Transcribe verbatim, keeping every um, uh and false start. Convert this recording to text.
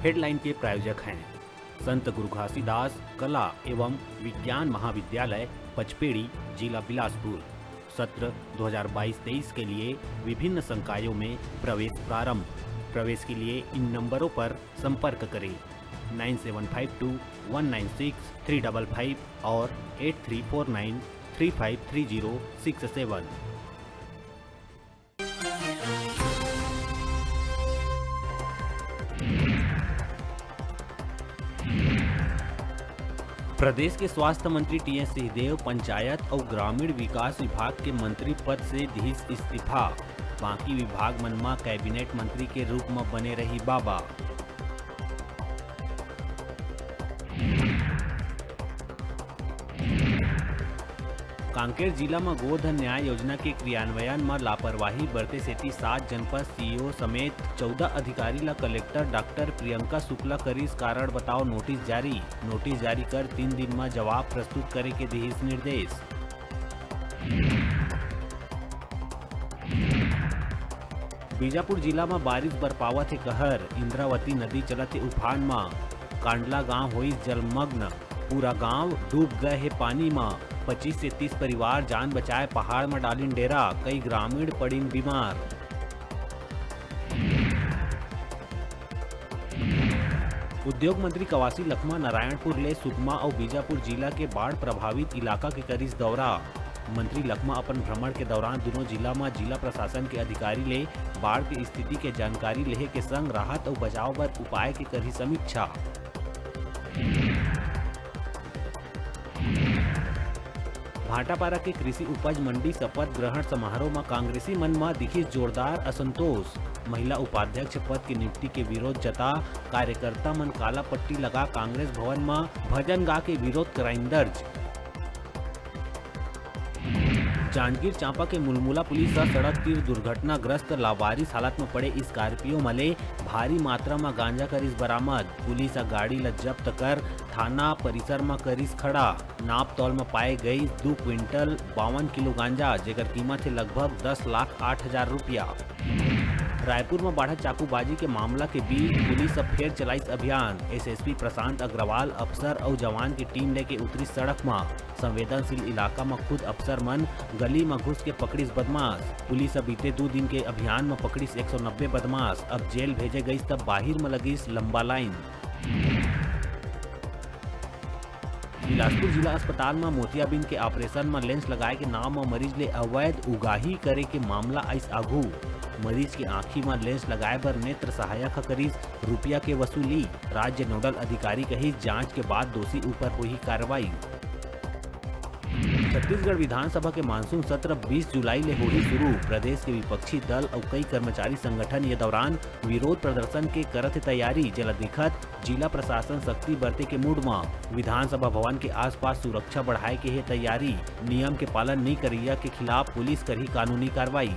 Headline के प्रायोजक हैं संत गुरु घासीदास कला एवं विज्ञान महाविद्यालय पचपेड़ी, जिला बिलासपुर। सत्र दो हज़ार बाईस तेईस के लिए विभिन्न संकायों में प्रवेश प्रारंभ। प्रवेश के लिए इन नंबरों पर संपर्क करें, nine seven five two one nine six three double five और eight three four nine three five three zero six seven. प्रदेश के स्वास्थ्य मंत्री टीएस सिंहदेव पंचायत अउ ग्रामीण विकास विभाग के मंत्री पद से दिहिस इस्तीफा। बाकी विभाग मन म कैबिनेट मंत्री के रूप म बने रही बाबा। कांकेर जिला म गोधन न्याय योजना के क्रियान्वयन म लापरवाही बरते सेती सात जनपद सीईओ समेत चौदह अधिकारी ल कलेक्टर डॉक्टर प्रियंका शुक्ला करिस कारण बताओ नोटिस जारी। नोटिस जारी कर तीन दिन म जवाब प्रस्तुत करे के दिहिस निर्देश। बीजापुर जिला म बारिश बरपावत हे कहर, इंद्रावती नदी चलत हे उफान म, कांडला गांव होइस जलमग्न, पूरा गांव डूब गए हे पानी म, पच्चीस से तीस परिवार जान बचाए पहाड़ म डालिन डेरा, कई ग्रामीण पड़िन बीमार। उद्योग मंत्री कवासी लखमा नारायणपुर ले सुकमा अउ बीजापुर जिला के बाढ़ प्रभावित इलाका के करिस दौरा। मंत्री लखमा अपन भ्रमण के दौरान दुनों जिला म जिला प्रशासन के अधिकारी ले बाढ़ के स्थिति के जानकारी लेहे के संग राहत अउ बचाव बर उपाय के करही समीक्षा। भाटापारा के कृषि उपज मंडी शपथ ग्रहण समारोह म कांग्रेसी मन म दिखिस जोरदार असंतोष। महिला उपाध्यक्ष पद के नियुक्ति के विरोध जता कार्यकर्ता मन काला पट्टी लगा कांग्रेस भवन म भजन गा के विरोध कराइन दर्ज। जांजगीर चांपा के मुलमुला पुलिस ह सड़क तीर दुर्घटनाग्रस्त लावारिस हालत म पड़े स्कॉर्पियो म ले भारी मात्रा म गांजा करिस बरामद। पुलिस ह गाड़ी ल जब्त कर थाना परिसर म करिस खड़ा। नाप तौल म पाए गई दू क्विंटल बावन किलो गांजा, जेकर कीमत हे लगभग दस लाख आठ हजार रुपया। रायपुर म बाढ़त चाकूबाजी के मामला के बीच पुलिस ह फेर चलाइस अभियान। एसएसपी प्रशांत अग्रवाल अफसर अउ जवान के टीम लेके उतरिस सड़क म। संवेदनशील इलाका म खुद अफसर मन गली म घुस के पकड़िस बदमाश। पुलिस ह बीते दू दिन के अभियान म पकड़िस एक सौ नब्बे बदमाश। अब जेल भेजे गइस त बाहिर म लगिस लंबा लाइन। बिलासपुर जिला अस्पताल म मोतियाबिंद के ऑपरेशन म लेंस लगाए के नाम म मरीज ले अवैध उगाही करे के मामला आइस आघू। मरीज के आंखी म लेंस लगाए बर नेत्र सहायक ह करिस रुपया के वसूली। राज्य नोडल अधिकारी कहिस, जांच के बाद दोषी ऊपर होही कार्रवाई। छत्तीसगढ़ विधानसभा के मानसून सत्र बीस जुलाई ले होही शुरू। प्रदेश के विपक्षी दल अउ कई कर्मचारी संगठन ये दौरान विरोध प्रदर्शन के करत हे तैयारी, जेला देखत जिला प्रशासन सख्ती बरते के मूड म। विधानसभा भवन के आसपास सुरक्षा बढ़ाए के हे तैयारी। नियम के पालन नइ करइया के खिलाफ पुलिस करही कानूनी कार्रवाई।